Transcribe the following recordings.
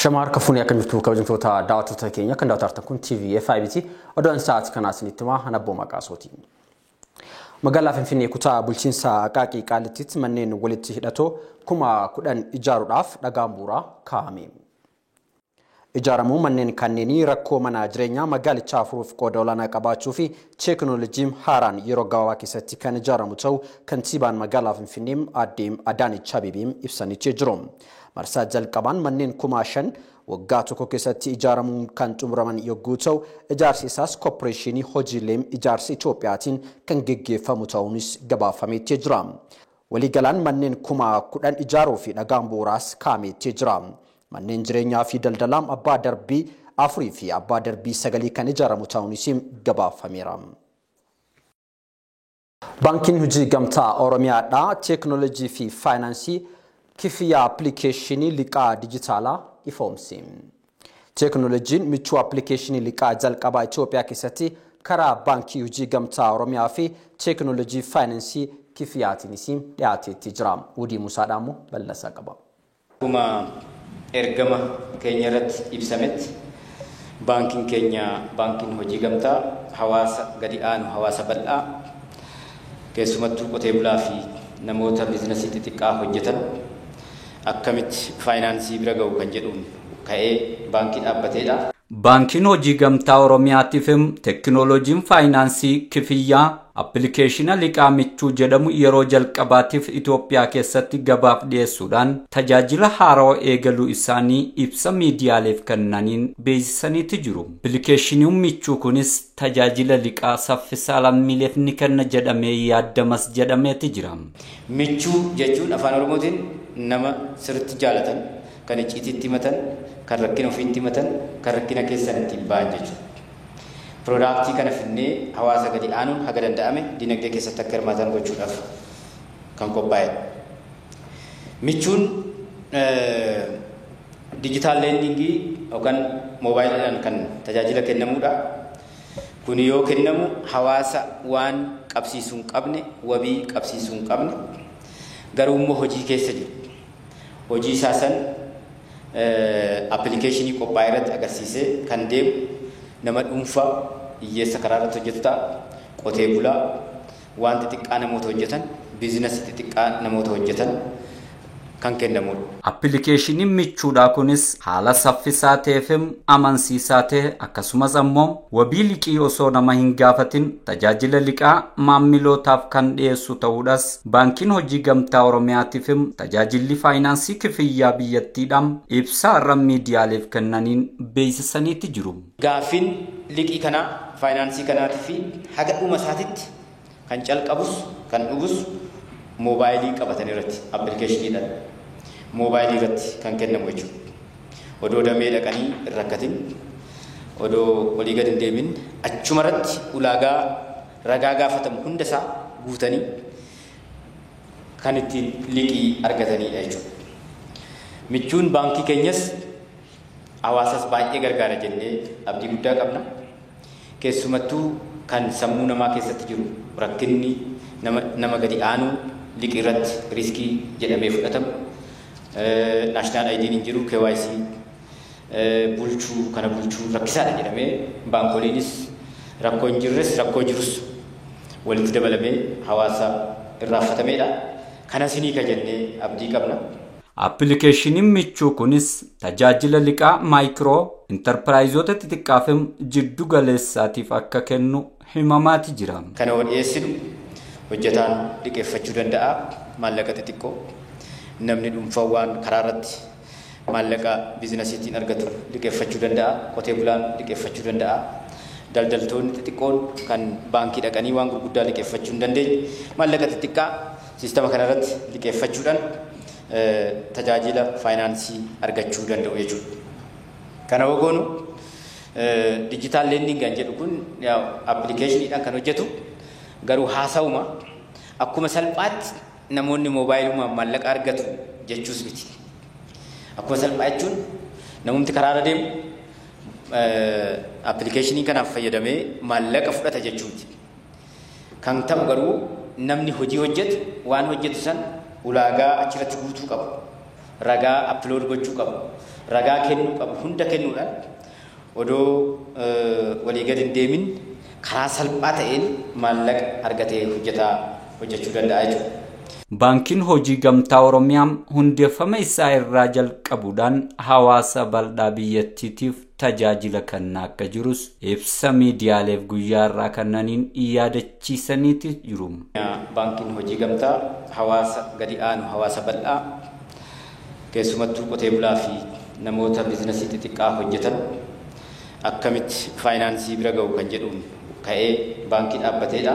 Shama harka fuunee akka jirtu kabajamtoota daawwattoota keenya kan daawwatartan kun TV FIBT oduun sa'aatii kanaa isinitti himaa Hanabboo Maqaasooti. Magaalaa Finfinnee kutaa bulchiinsa Aqaaqii Qaallittiitti manneen walitti hidhatoo 10,000 ijaaruudhaaf dhagaan bu'uuraa kaa'ame. Ijaaramuu manneen kanneenii rakkoo mana jireenyaa magaalichaa furuuf qooda olaanaa qabaachuu fi teekinooloojiin haaraan yeroo gabaabaa keessatti kan ijaaramu ta'uu kantiibaan magaalaa Finfinnee aadde Adaanech Abeebee ibsanii jiru. Marsaa jalqabaan manneen 5,000 waggaa tokko keessatti ijaaramuun kan xumuraman yogguu ta'u, ijaarsi isaas koorporeeshinii hojiilee ijaarsa Itoophiyaatiin kan geggeeffamu ta'uunis gabaafameetti jira. Waliigalaan manneen 10,000 ijaaruu fi dhagaan bu'uuraas kaa'ameetti jira. Manneen jireenyaa fi daldalaa abbaa darbii 4 fi abbaa darbii 9 kan ijaaramu ta'uunis gabaafameera. Baankiin Hojii Gamtaa Oromiyaadhaa teekinooloojii fi faayinaansii kifiyyaa appilikeeshinii liqaa dijitaalaa ifoomse. Teekinooloojiin michuu appilikeeshinii liqaa jalqabaa Itoophiyaa keessatti karaa Baankii Hojii Gamtaa Oromiyaa fi teekinooloojii faayinaansii kifiyyaatiinis dhiyaateetti jira. Wudii Musaadhaa immoo bal'asaa qaba. Akkuma ergama keenya irratti ibsametti baankiin keenya baankiin hojii gamtaa hawaasa gadi aanu hawaasa bal'aa keessumattuu qotee bulaa fi namoota biizinasii xixiqqaa hojjetan akkamitti faayinaansii bira ga'u kan jedhuun ka'ee baankii dhaabbateedha. Baankiin Hojii Gamtaa Oromiyaatiif teekinooloojiin faayinaansii kifiyyaa appilikeeshina liqaa michuu jedhamu yeroo jalqabaatiif Itoophiyaa keessatti gabaaf dhiyeessuudhaan tajaajila haarawaa eegaluu isaanii ibsa miidiyaaleef kennaniin beeksisaniitu jiru. Appilikeeshiniin michuu kunis tajaajila liqaa saffisaa lammiileef ni kenna jedhamee yaadamas jedhameeti jira. Michuu jechuun afaan Oromootiin nama sirriitti jaalatan, kan icciitiitti himatan, kan rakkina ofiitti himatan, kan rakkina keessan ittiin ba'an jechuudha. Piroodaaktii kana finnee hawaasa gadi aanuun haga danda'ame dinagdee keessatti akka hirmaatan gochuudhaaf kan qophaa'edha. Michuun diijitaal leendingii yookaan moobaayiliidhaan kan tajaajila kennamudha. Kun yoo kennamu hawaasa waan qabsiisuu hin qabne, wabii qabsiisuu hin qabne, garuu immoo hojii keessa jiru. Hojii isaa san appilikeeshinii qophaa'e irratti agarsiisee kan deemu nama dhuunfaa hiyyeessa karaa irratti hojjetu ta'a, qotee bulaa, waan xixiqqaa namoota hojjetan, biizinasii xixiqqaa namoota hojjetan kan kennamudha. Appilikeeshiniin michuudhaa kunis haala saffisaa ta'eef amansiisaa ta'e akkasumas ammoo wabii liqii osoo nama hin gaafatin tajaajila liqaa maamilootaaf kan dhiyeessu ta'uudhas baankiin hojii gamtaa Oromiyaatiif tajaajilli faayinaansii kifiyyaa biyyattiidhaan ibsa irra miidiyaaleef kennaniin beeksisaniitti jiru. Gaaffiin liqii kanaa faayinaansii kanaatii fi haga dhuma isaatitti kan calqabus kan dhugus moobaayilii qabatan irratti appilikeeshiniidhaan moobaayilii irratti kan kennamu jechuudha. Odoo damee dhaqanii hin rakkatin, odoo olii gadi hin deemin achuma irratti ulaagaa ragaa gaafatamu hunda isaa guutanii kan ittiin liqii argatanidha jechuudha. Michuun baankii keenyas hawaasas baay'ee gargaara jennee abdii guddaa qabna. Keessumattuu kan sammuu namaa keessatti jiru rakkinni nama gadi aanuu liqii irratti riiskii jedhamee fudhatamu. Naashinaal ID'n hin jiru, KYC bulchuu kana bulchuu rakkisaadha jedhamee baankoliinis rakkoo hin jirres rakkoo jirus walitti dabalamee hawaasa irraanfatameedha. Kanas ni ka jennee abdii qabna. Appilikeeshiniin michuu kunis tajaajila liqaa maayikiroo intarpiraayizoota xixiqqaaf jiddu galeessaatiif akka kennu himamaati jira. Kana yoo dhiyeessinu hojjetaan liqeeffachuu danda'a maallaqa xixiqqoo. Namni dhuunfaa waan karaa irratti maallaqa biizinasiitiin argatu liqeeffachuu danda'a, qotee bulaan liqeeffachuu danda'a, daldaltoonni xixiqqoon kan baankii dhaqanii waan gurguddaa liqeeffachuu hin dandeenye maallaqa xixiqqaa siistama kanarratti liqeeffachuudhaan tajaajila faayinaansii argachuu danda'u jechuudha. Kana yoo goonu diijitaal leending kan jedhu kun appilikeeshiniidhaan kan hojjetu garuu haasawuma akkuma salphaatti namoonni moobaayilummaan maallaqa argatu jechuus miti. Akkuma salphaa jechuun namumti karaa irra deemu appilikeeshinii kanaaf fayyadamee maallaqa fudhata jechuu miti. Kan ta'u garuu namni hojii hojjetu waan hojjetu san ulaagaa achirratti guutuu qabu. Ragaa appilood gochuu qabu. Ragaa kennuu qabu hunda kennuudhaan odoo walii gadi hin deemin karaa salphaa ta'een maallaqa argatee hojjechuu danda'a jechuudha. Baankiin Hojii Gamtaa Oromiyaa hundeeffama isaa irraa jalqabuudhaan hawaasa bal'aa biyyattiitiif tajaajila kennaa akka jirus ibsa miidiyaaleef guyyaa irraa kennaniin yaadachiisaniiti jiru. Baankiin Hojii Gamtaa hawaasa gadi aanu, hawaasa bal'aa, keessumattuu qotee bulaa fi namoota biizinasii xixiqqaa hojjetan akkamitti faayinaansii bira ga'u kan jedhuun ka'ee baankii dhaabbateedha.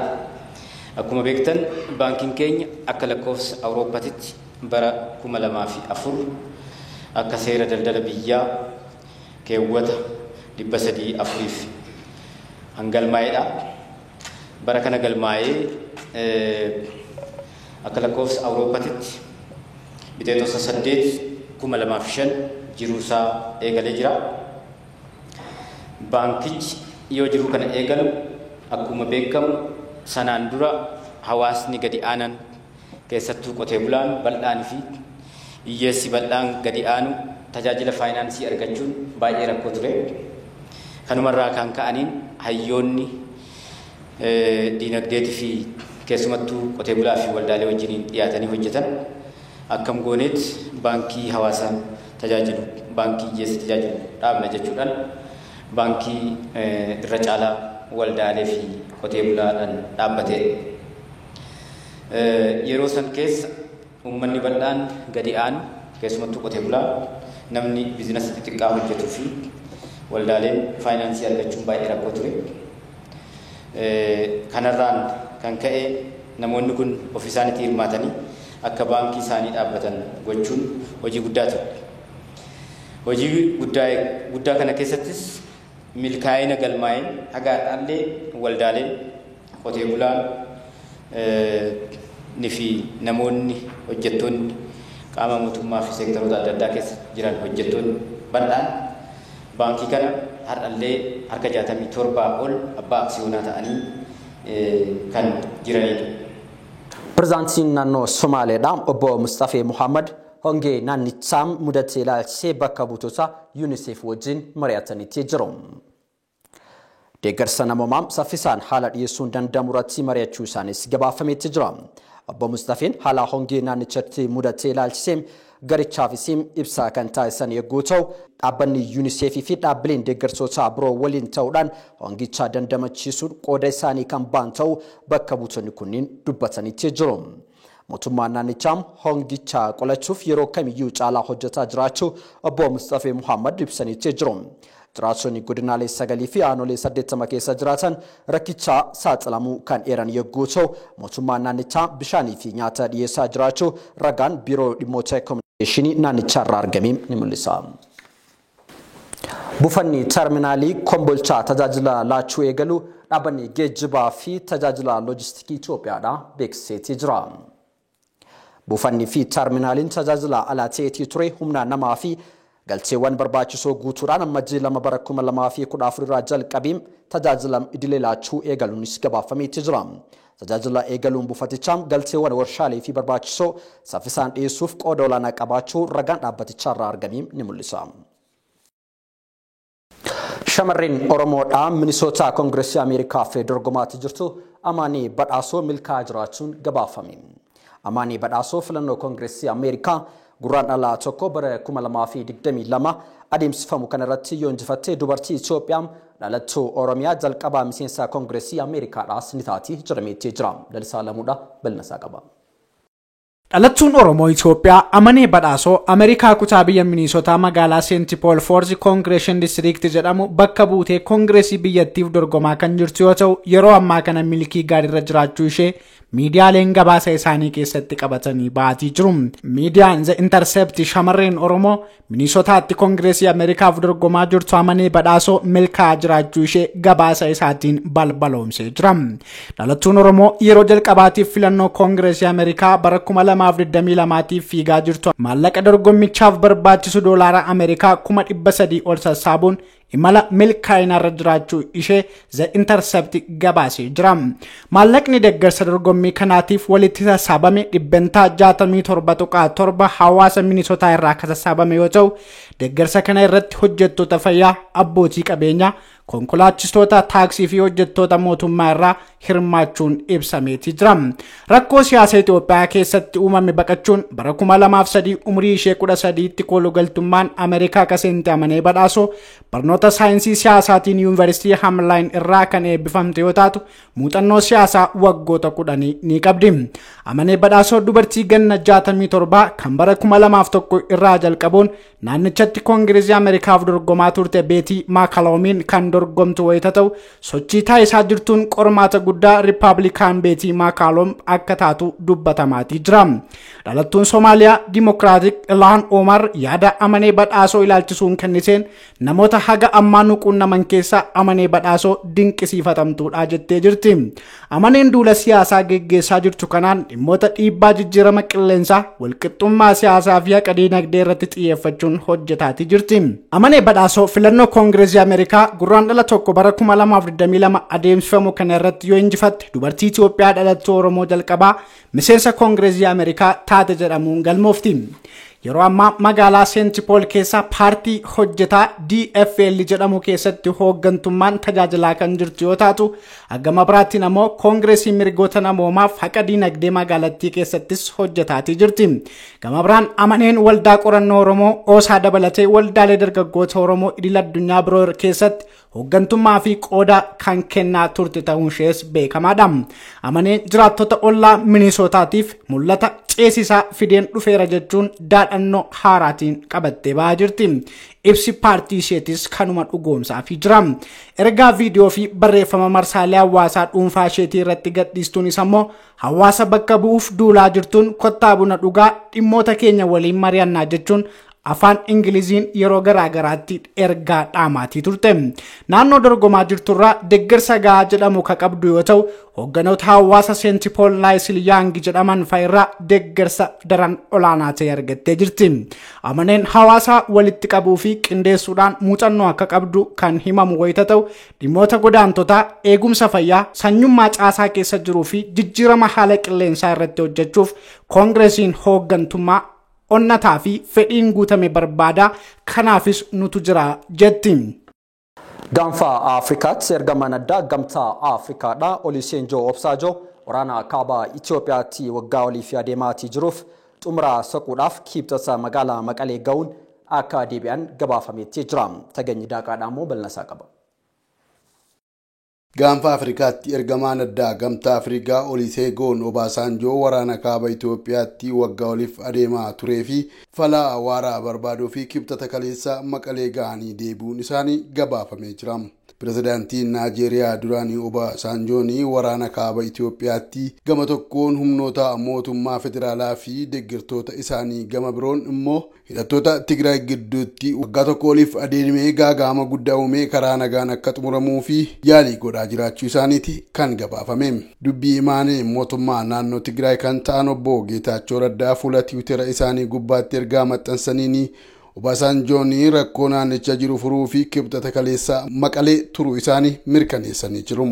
Akkuma beektan baankiin keenya akka lakkoofsa Awurooppaatitti bara 2004 akka seera daldala biyyaa keewwata 304 hangalmaa'eedha. Bara kana galmaa'ee akka lakkoofsa Awurooppaatitti bitootessa 8 2005 jiruusaa eegalee jira. Baankichi yoo jiruu kana eegalu akkuma beekamu sanaan dura hawaasni gadi aanan, keessattuu qotee bulaan bal'aan fi hiyyeessi bal'aan gadi aanu tajaajila faayinaansii argachuun baay'ee rakkoo ture. Kanumarraa kan ka'aniin hayyoonni diinagdeetii fi keessumattuu qotee bulaa fi waldaalee wajjiniin dhiyaatanii hojjetan akkam gooneet baankii hawaasaa tajaajilu, baankii hiyyeessa tajaajilu dhaabna jechuudhaan baankii irra caalaa waldaalee fi qotee bulaadhaan dhaabbatee. Yeroo san keessa uummanni bal'aan gadi aanu, keessumattuu qotee bulaa, namni biizinasii xixiqqaa hojjetuu fi waldaaleen faayinaansii argachuun baay'ee rakkoo ture. Kanarraan kan ka'e namoonni kun ofii isaaniitti hirmaatanii akka baankii isaanii dhaabbatan gochuun hojii guddaa ture. Hojii guddaa kana keessattis milkaa'ina galmaa'een haga har'aallee waldaaleen qotee bulaan ni fi namoonni hojjettoonni qaama mootummaa fi seektaroota adda addaa keessa jiran hojjettoonni bal'aan baankii kana har'allee harka 67 ol abbaa aksiyoonaa ta'anii kan jiranidha. Pireezidaantiin naannoo Somaaleedha obbo Mustafee Muhammad hongee naannichaa mudatee ilaalchisee bakka buutota UNICEF wajjin mari'ataniitti jiru. Deeggarsa namoomaa saffisaan haala dhiyeessuun danda'amu irratti mari'achuu isaanis gabaafameetti jira. Obbo Mustafeen haala hongee naannichatti mudatee ilaalchisee garichaafis ibsaa kan taasisan yogguu ta'u, dhaabbanni UNICEF fi dhaabbileen deeggartoota biroo waliin ta'uudhaan hongicha dandamachiisuun qooda isaanii kan ba'an ta'uu bakka buutonni kunniin dubbataniitti jiru. Mootummaan naannichaa hongicha qolachuuf yeroo kamiyyuu caalaa hojjetaa jiraachuu obbo Mustafee Muhammad ibsaniitti jiru. Jiraattonni godinaalee 9 fi aanolee 80 keessa jiraatan rakkicha saaxilamuu kan eeran yogguu ta'u, mootummaan naannichaa bishaanii fi nyaata dhiyeessaa jiraachuu ragaan biiroo dhimmoota kominikeeshinii naannichaa irraa argame ni mul'isa. Buufanni terminaalii Kombolchaa tajaajila laachuu eegalu dhaabbanni geejjibaa fi tajaajila loojistikii Itoophiyaadhaa beeksiseetii jira. Buufanni fi terminaaliin tajaajila alaa ta'eetii ture humna namaa fi galteewwan barbaachisoo guutuudhaan Ammajjii 2 bara 2014 irraa jalqabiin tajaajila idilee laachuu eegaluunis gabaafameetti jira. Tajaajila eegaluun buufatichaa galteewwan warshaalee fi barbaachisoo saffisaan dhiyeessuuf qooda olaanaa qabaachuu ragaan dhaabbatichaa irraa argame ni mul'isa. Shamarreen Oromoodhaa Minisootaa Koongireesii Ameerikaaf dorgomaatti jirtu Amaanii Badhaasoo milkaa'aa jiraachuun gabaafame. Amaanii Badhaasoo filannoo Koongireesii Ameerikaa gurraan dhalaa 1 bara 2022 adeemsifamu kanarratti yoo injifattee dubartii Itoophiyaa dhalattuu Oromiyaa jalqabaa miseensa Koongireesii Ameerikaadhaas ni taati jedhameetti jira. Lalisaa Lamuudha bal'inasaa qaba. Dhalattuun Oromoo Itoophiyaa Amanee Badhaasoo Ameerikaa kutaa biyya Minisootaa magaalaa Seent Pool Foorzi Koongireeshin Distriikti jedhamu bakka buutee koongireesii biyyattiif dorgomaa kan jirtu yoo ta'u, yeroo ammaa kana milkii gaariirra jiraachuu ishee miidiyaaleen gabaasa isaanii keessatti qabatanii ba'atii jiru. Miidiyaan The Intercept shamarreen Oromoo Minisootaatti koongireesii Ameerikaaf dorgomaa jirtu Amanee Badhaasoo milkaa'aa jiraachuu ishee gabaasa isaatiin balbaloomsee jira. Dhalattuun Oromoo yeroo jalqabaatiif filannoo koongireesii Ameerikaa bara 2022 fiigaa jirtu maallaqa dorgommichaaf barbaachisu doolaara Ameerikaa 300,000 ol sassaabuun imala milkaa'inaarra jiraachuu ishee The Intercept gabaasee jira. Maallaqni deeggarsa dorgommii kanaatiif walitti sassaabame 67.7% hawaasa Minisootaa irraa akka sassaabame yoo ta'u, deeggarsa kana irratti hojjettoota fayyaa, abbootii qabeenyaa, konkolaachistoota taaksii fi hojjettoota mootummaa irraa hirmaachuun ibsameeti jira. Rakkoo siyaasa Itoophiyaa keessatti uumame baqachuun bara 2003 umurii ishee 13tti koolugaltummaan Ameerikaa kaseente Amanee Badhaasoo barnoota saayinsii siyaasaatiin Yuunivarsiitii Hamline irraa kan eebbifamte yoo taatu, muuxannoo siyaasaa waggoota 10 ni qabdi. Amanee Badhaasoo dubartii ganna 67 kan bara 2001 irraa jalqabuun naannichatti Koongireesii Ameerikaaf dorgomaa turte Beetii Maakaloomiin kan dorgomtu wayita ta'u, sochii taasisaa jirtuun qormaata guddaa Riippaabilikaan Beetii Maakaaloom akka taatu dubbatamaatii jira. Dhalattuun Somaaliyaa Dimokiraatik Ilhaan Omar yaada Amanee Badhaasoo ilaalchisuun kenniteen namoota haga ammaa nu quunnaman keessaa Amanee Badhaasoo dinqisiifatamtuudha jettee jirti. Amaneen duula siyaasaa geggeessaa jirtu kanaan dhimmoota dhiibbaa jijjiirama qilleensaa, walqixxummaa siyaasaa fi haqa diinagdee irratti xiyyeeffachuun hojjetaatii jirti. Amanee Badhaasoo filannoo Koongireesii Ameerikaa Guraandhala 1 bara 2022 adeemsifamu kana irratti yoo injifatte, dubartii Itoophiyaa dhalattuu Oromoo jalqabaa miseensa Koongireesii Ameerikaa taate jedhamuun galmoofti. Yeroo ammaa magaalaa Seent Pool keessa paartii hojjetaa DFL jedhamu keessatti hooggantummaan tajaajilaa kan jirtu yoo taatu, gama biraatiin ammoo Koongireesii mirgoota namoomaaf haqa diinagdee magaalattii keessattis hojjetaatii jirti. Gama biraan Amaneen waldaa qorannoo Oromoo Oosaa dabalatee waldaalee dargaggoota Oromoo idil addunyaa biroo keessatti hooggantummaa fi qooda kan kennaa turte ta'uun ishees beekamaadha. Amaneen jiraattota ollaa Minisootaatiif mul'ata ceesisaa fideen dhufeera jechuun daadhannoo haaraatiin qabattee ba'aa jirti. Ibsi paartii isheetis kanuma dhugoomsaafii jira. Ergaa viidiyoo fi barreeffama marsaalee hawaasaa dhuunfaa isheetii irratti gadhiistuunis ammoo hawaasa bakka bu'uuf duulaa jirtuun kottaa buna dhugaa dhimmoota keenya waliin mari'annaa jechuun afaan Ingiliziin yeroo garaa garaatti ergaa dhaamaatii turte. Naannoo dorgomaa jirturraa deeggarsa gahaa jedhamu ka qabdu yoo ta'u, hoogganoota hawaasa Seent Pool Laayisil Yaang jedhaman fa'irraa deeggarsa daran olaanaa ta'e argattee jirti. Amaneen hawaasa walitti qabuu fi qindeessuudhaan muuxannoo akka qabdu kan himamu wayita ta'u, dhimmoota godaantotaa, eegumsa fayyaa, sanyummaa caasaa keessa jiruu fi jijjiirama haala qilleensaa irratti hojjechuuf Koongireesiin hooggantummaa onnataa fi fedhiin guutame barbaada, kanaafis nutu jira jetti. Gaanfa Afrikaatti ergamaan addaa gamtaa Afrikaadha. Olusegun Obasanjo waraana kaaba Itoophiyaatti waggaa olii fi adeemaatii jiruuf xumura soquudhaaf kibxata magaalaa Maqalee ga'uun akka deebi'an gabaafameetti jira. Taganyi Daaqaadhaa immoo bal'ina qaba. Gaanfa Afrikaatti ergamaan addaa gamtaa Afrikaa Olusegun Obasanjoo waraana kaaba Itoophiyaatti waggaa oliif adeemaa turee fi falaa waaraa barbaaduu fi kibxata kaleessa Maqalee ga'anii deebi'uun isaanii gabaafamee jira. Pirezidaantiin Naajeeriyaa duraanii Obasanjoon waraana kaaba Itoophiyaatti gama tokkoon humnoota mootummaa federaalaa fi deeggartoota isaanii gama biroon immoo hidhattoota Tigraay gidduutti waggaa tokko oliif adeemee gaaga'ama guddaa uumee karaa nagaan akka xumuramuu fi yaalii godhaa jiraachuu isaaniiti kan gabaafame. Dubbii himaanii mootummaa naannoo Tigraay kan ta'an obbo Geetaachoo Raddaa fuula Tiwutera isaanii gubbaatti ergaa maxxansaniin Obasanjoon rakkoo naannicha jiru furuu fi kibxata kaleessa Maqalee turuu isaanii mirkaneessanii jiru.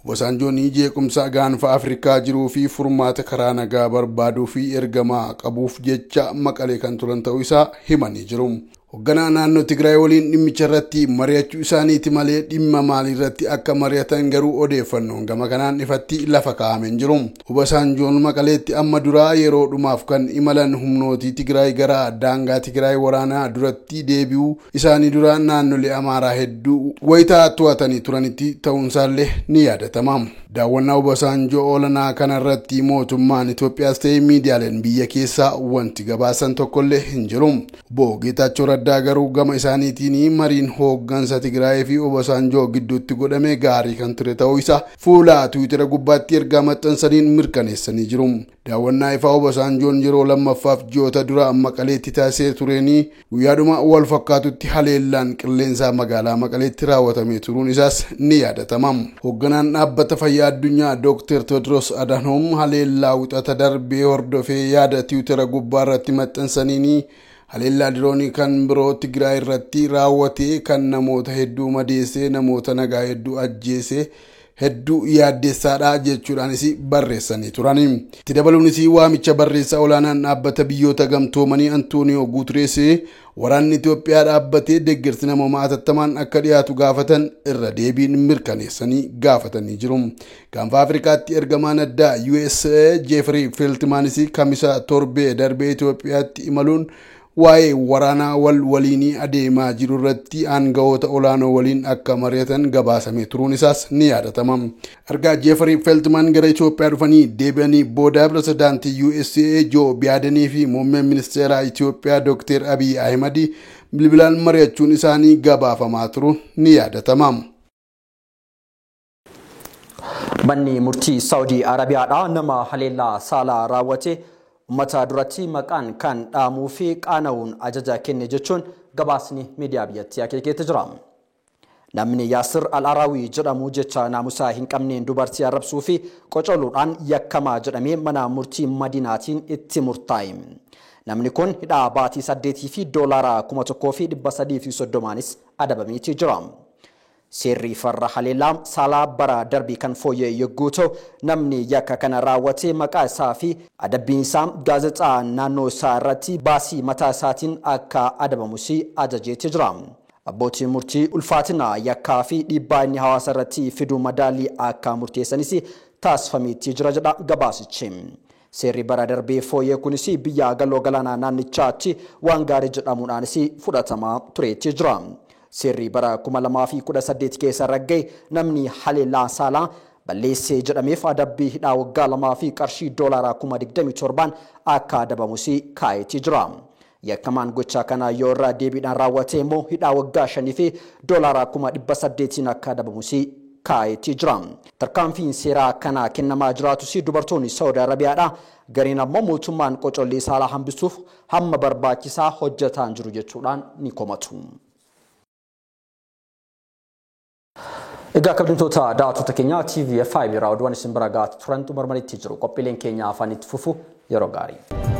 Obasanjoon jeequmsa gaanfa Afrikaa jiruu fi furmaata karaa nagaa barbaaduu fi ergamaa qabuuf jecha Maqalee kan turan ta'uu isaa himanii jiru. Hoogganaa naannoo Tigraay waliin dhimmicha irratti mari'achuu isaaniiti malee dhimma maalii irratti akka mari'atan garuu odeeffannoon gama kanaan ifatti lafa kaa'amee hin jiru. Obasanjoon Maqaleetti amma duraa yeroo dhumaaf kan imalan humnootii Tigraay gara daangaa Tigraay waraanaa duratti deebi'uu isaanii dura naannolee Amaaraa hedduu wayitaa to'atanii turanitti ta'uunsaallee ni yaadatama. Daawwannaa Obasanjoo oolanaa kanarratti mootummaan Itoophiyaas ta'e miidiyaaleen biyya keessaa wanti gabaasan tokkollee hin jiru. Obbo Geetaachoo Raddaa garuu gama isaaniitiin mariin hooggansa Tigraay fi Obasanjoo gidduutti godhame gaarii kan ture ta'uu isaa fuula Tiwiitera gubbaatti ergaa maxxansaniin mirkaneessanii jiru. Daawwannaa ifaa Obasanjoon yeroo lammaffaaf ji'oota dura Maqaleetti taasisee tureenii guyyaadhuma wal fakkaatutti haleellaan qilleensaa magaalaa Maqaleetti raawwatamee turuun isaas ni yaadatama. Hoogganaan dhaabbata fayyaa addunyaa Dr. Tedros Adhanom haleellaa wixata darbee hordofee yaada Tiwiitera gubbaa irratti maxxansaniin Haleellaa diroonii kan biroo Tigraay irratti raawwate kan namoota hedduu madeessee namoota nagaa hedduu ajjeese hedduu yaaddeessaadha jechuudhaanis barreessanii turan. Itti dabaluunis waamicha barreessaa olaanaan dhaabbata biyyoota gamtoomanii Antooniyoo Guuterees waraanni Itoophiyaa dhaabbatee deeggarsi namoomaa hatattamaan akka dhiyaatu gaafatan irra deebiin mirkaneessanii gaafatanii jiru. Gaanfa Afrikaatti ergamaan addaa USA Jeefrii Feeltimaanis kamisa torbee darbee Itoophiyaatti imaluun waa'ee waraanaa wal waliinii adeemaa jiru irratti aangawoota olaanoo waliin akka mari'atan gabaasamee turuun isaas ni yaadatama. Ergaa Jeefrii Feeltimaan gara Itoophiyaa dhufanii deebi'anii booda pirezidaantii USA Joo Baayidenii fi muummeen ministeeraa Itoophiyaa Dr. Abiy Ahimad bilbilaan mari'achuun isaanii gabaafamaa turuun ni yaadatama. Manni murtii Saawudii Arabiyaadhaa nama haleellaa saalaa raawwate uummata duratti maqaan kan dhaamuu fi qaana'uun ajaja kenne jechuun gabaasni miidiyaa biyyattii akeekeetti jira. Namni Yaasir Al-Araawii jedhamu jecha naamusaa hin qabneen dubartii arrabsuu fi qocoluudhaan yakkamaa jedhamee mana murtii Madiinaatiin itti murtaa'e. Namni kun hidhaa baatii 8 fi doolaara 1330 adabameetii jira. Seerri farra haleellaa saalaa bara darbii kan fooyya'e yogguu ta'u namni yakka kana raawwate maqaa isaa fi adabbiin isaa gaazexaa naannoo isaa irratti baasii mataa isaatiin akka adabamus ajajeetii jira. Abbootiin murtii ulfaatina yakkaa fi dhiibbaa inni hawaasa irratti fidu madaalii akka murteessanis taasifameetii jira jedha gabaasichi. Seerri bara darbee fooyya'e kunis biyya galoo galaanaa naannichaatti waan gaarii jedhamuudhaanis fudhatamaa tureetii jira. Seerri bara 2018 keessa ragga'e namni haleellaa saalaa balleessee jedhameef adabbii hidhaa waggaa 2 fi qarshii doolaara 27,000 akka adabamus kaa'eetii jira. Yakkamaan gochaa kana yoo irra deebiidhaan raawwate immoo hidhaa waggaa 5 fi doolaara 800,000 akka adabamus kaa'eetii jira. Tarkaanfiin seeraa kana kennamaa jiraatus dubartoonni Saawudii Arabiyaadha. Gariin ammoo mootummaan qocollee saalaa hambisuuf hamma barbaachisaa hojjetaa jiru jechuudhaan ni komatu. Egaa kabajamtoota daawwattoota keenyaa TV5 irraa oduuwwan isin bira gahaa turan xumuranitti jiru. Qophiileen keenya afaan itti fufu yeroo gaarii.